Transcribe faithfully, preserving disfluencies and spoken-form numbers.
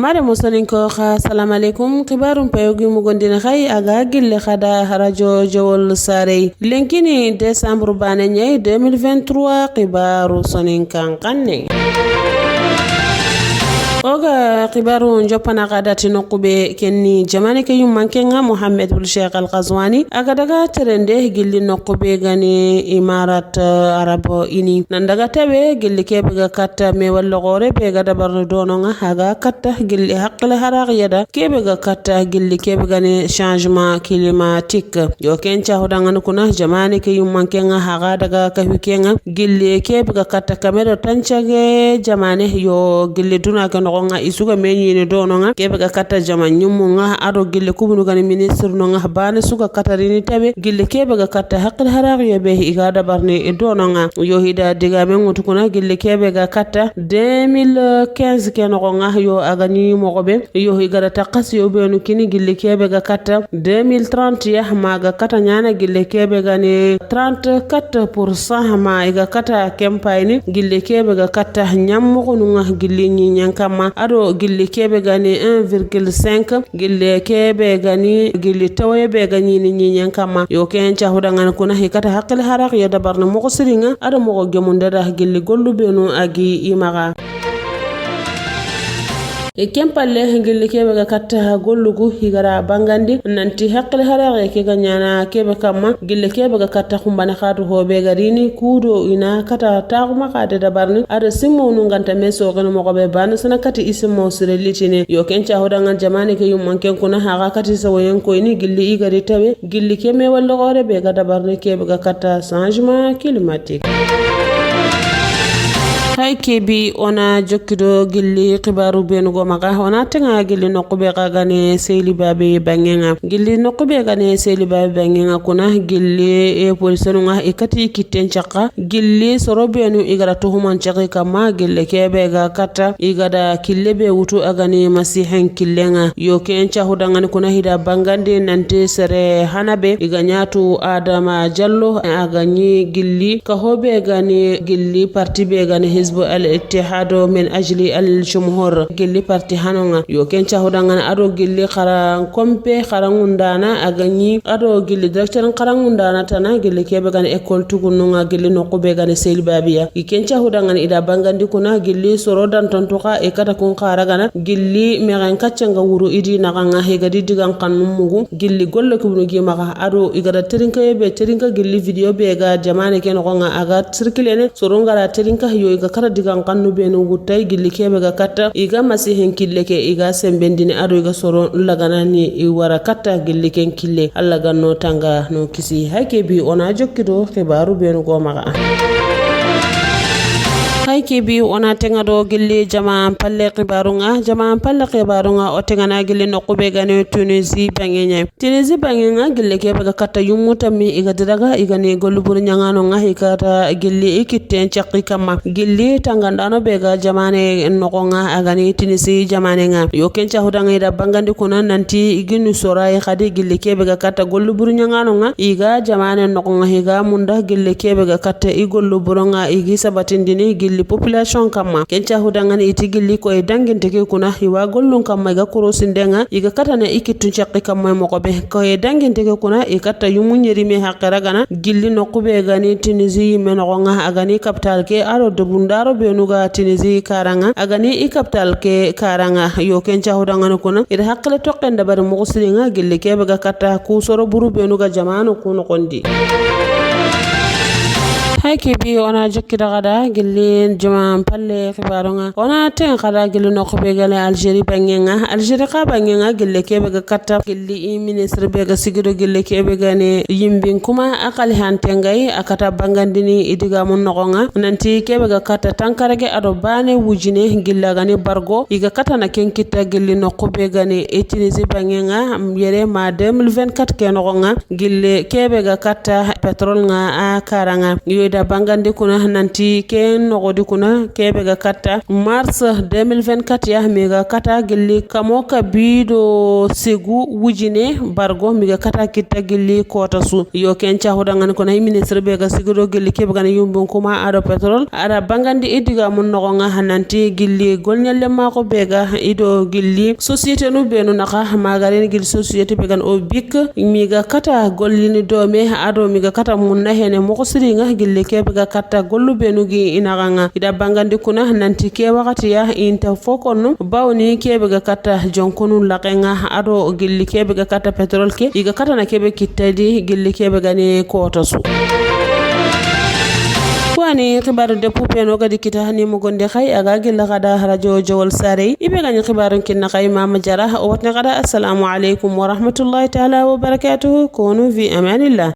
Mare Musoninko xa, salam alaikum. Xibaarun payogi mugondini xay a ga gille xa da radio Jowol Sarey. Lenkini décembre baane ɲa yi deux mille vingt-trois, xibaaru soninkan xanne. O ga xibaaru njoppana xa da ti noqu be, ken ni jamaane ke yummanke ŋa Mohamed Wul Cheikh Al Ghazwani, a ga daga terende gilli noqu be ga ni Imarat Arab Ini. Nan daga tawe gilli ke be ga katta me walla gore be ga dabarni dono ŋa, a ga katta gilli hakkile haraxiya da ke be ga katta gilli ke be ga ni changement climatique. Yo ken cahu dangani kuna jamaane ke yummanke ŋa, a ga daga kahu ke ŋa gilli ke be ga katta kame do tancage jamaane. Yo gilli duna ke noxo ŋa i su ga me ɲini dono ŋa ke be ga katta jama ɲummu ŋa, a do gilli kubunu ga ni ministre no ŋa baane su ga katarini tawe gilli ke be ga katta hakkile haraxiya be i ga dabarni dono ŋa. Yo i da digame ŋutu kuna gilli ke be ga katta deux mille quinze ke noxo ŋa, yo a ga ni moxo be, yo i ga da taxasiyo benu kini gilli ke be ga katta deux mille trente ya, ma ga katta ɲaana gilli ke be ga ni trente-quatre pour cent, ma i ga katta kempayini gilli ke be ga katta ɲammoxonu ŋa gilli ɲiɲen kamma, a do gilli ke be ga ni un virgule cinq, gilli ke be ga ni gilli tawaye be ga ɲini ɲiɲen kamma. Yo ken cahu dangani kuna i katta hakkile haraxiya dabarni moxo siri ŋa, a do moxo gemunde da gilli gollu benu a gi i maxa. E ken palle gilli ke be ga katta gollugu i ga da bangandi nanti hakkile haraxe ke ga ɲaana ke be kamma, gilli ke be ga katta xumbane xa do ho be ga rini kudo i na katta taxuma xa de dabarni, a do simmonu ŋa nta me soxini moxo be baane sana kati i simmo sire litini. Yo ken cahu dangani jamaane ke yummanken kuna a ga kati sawoyen koyini gilli i ga di tawe gilli ke me walla gore be ga dabarni ke be ga katta changement climatique. Hay ke bi o na jokki do gilli xibaaru benu go maxa, o na tenga gilli noqu be xa ga ni Seyli Babe bange ŋa. Gilli noqu be ga ni Seyli Babe bange ŋa kuna gilli e polisonu ŋa i kati kitten cakka gilli soro benu i ga da tuhuman cakki kamma gilli ke be ga katta i ga da kille be wutu a ga ni masihen kille ŋa. Yo ken cahu dangani kuna i da bangandi nanti sere hana be i ga ɲa tu Adama Jallo a ga ɲi gilli kaho be ga ni gilli parti be ga ni Hizbu Al Ittihado min Ajli Al Jumhur gilli parti hano ŋa. Yo ken cahu dangani a do gilli xaran kompe xaranŋundana a ga ɲi a do gilli directeur xaranŋundana tana gilli ke be ga ni école tugunu ŋa gilli noqu be ga ni Seyli Babe ya. I ken cahu dangani i da bangandi kuna gilli soro dantontu xa i kata kun xa ragana gilli mexen kaccenga wuru i di naxa ŋa i ga di digan xannu mugu gilli gollo kubunu gi maxa, a do i ga da terinkaye be terinka gilli video be ga jamaane ke noxo ŋa a ga sirkilene soro ŋa ra terinka yo i ga kata digan xannu benu wuttay gilli ke be ga katta i ga masihen kille ke i ga sembendini a do i ga soro laganani i wara katta gilli ken kille. Alla ga no tanga no kisi. Hay ke bi o na jokki do xibaaru benu go maxa. Hay ke bi o na tenga do gilli jaman palle xibaaru ŋa. Jaman palle xibaaru ŋa o tenga na gilli noqu be ga ni Tunisie bange ɲa. Tunisie bange ŋa gilli ke be ga katta yummu tammi i ga di daga i ga ni gollu buru ɲaŋano ŋa i kata gilli i kitten cakki kamma gilli tangandano be ga jamaane noxo ŋa a ga ni Tunisie jamaane ŋa. Yo ken cahu dangani i da bangandi kuna nanti i ginu sorayi xadi gilli ke be ga katta gollu buru ɲaŋano ŋa i ga jamaane noxo ŋa i ga munda gilli ke be ga katta i gollu buru ŋa i gi sabatindini gilli population kamma. Ken cahu dangani i ti gilli koye danginte ke kuna i wa gollun kamma i ga korosinde ŋa i ga katana i kittun cakki kamma moxo be. Koye danginte ke kuna i katta yumu ɲeri me haqqe ragana gilli noqu be ga ni Tunisie yimme noxo ŋa a ga ni capital ke a do debundaro benu ga Tunisie kara ŋa a ga ni i capital ke kara ŋa. Yo ken cahu dangani kuna i da hakkile tokken dabari moxo siri ŋa gilli ke be ga katta ku soro buru benu ga jamaanu ku noxondi. Hay ke bi o na jokki daga da gilli jaman palle xibaaru ŋa. O na tenga xa da gilli noqu be ga ni Algérie bange ŋa. Algérie xa bange ŋa gilli ke be ga katta gilli i ministre be ga sigi do gilli ke be ga ni yimbin kuma a xali hanten ŋa yi a kata bangandini i digamun noxo ŋa nanti ke be ga katta tankarage a do baane wujine gilli a ga ni bargo i ga katana ken kitta gilli noqu be ga ni i Tunisie bange ŋa yere ma deux mille vingt-quatre ke noxo ŋa gilli ke be ga katta pétrole ŋa a kara ŋa. Yo i da Bangandi kuna nanti ke noxodi kuna kebe ga katta mars deux mille vingt-quatre ya, mi ga kata gilli kamo kabi do segu wujine bargo, mi ga kata kitta gilli kota su. Yo ken caxudangani kuna i ministre be ga sigi do gilli kebe gani yumbun kuma ado pétrole, ada bangandi i diga mun noxonga nanti gilli golñalle maxo be ga i do gilli société nu benu naxa magarini gilli société be gani o bik, mi ga kata gollini dome ado mi ga kata munna hene moxo siringa gilli kebe ga katta gollu benu gi i naxanga. I da bangandi kuna nanti ke waxati ya inta fo konno bawni kebe ga katta jonkonu laxenga ado gilli kebe ga katta pétrole ke i ga katana kebe kittadi gilli kebe gani kota su. Kuwani xibaru de pupeno gadi kita ni mogonde xay aga gilla xada radio Jowol Sare. I be gani xibarun kinna xay Mama Jara o watni xada. Assalamu alaikum wa rahmatullahi taala wa barakatuhu. Kunu fi amanillah.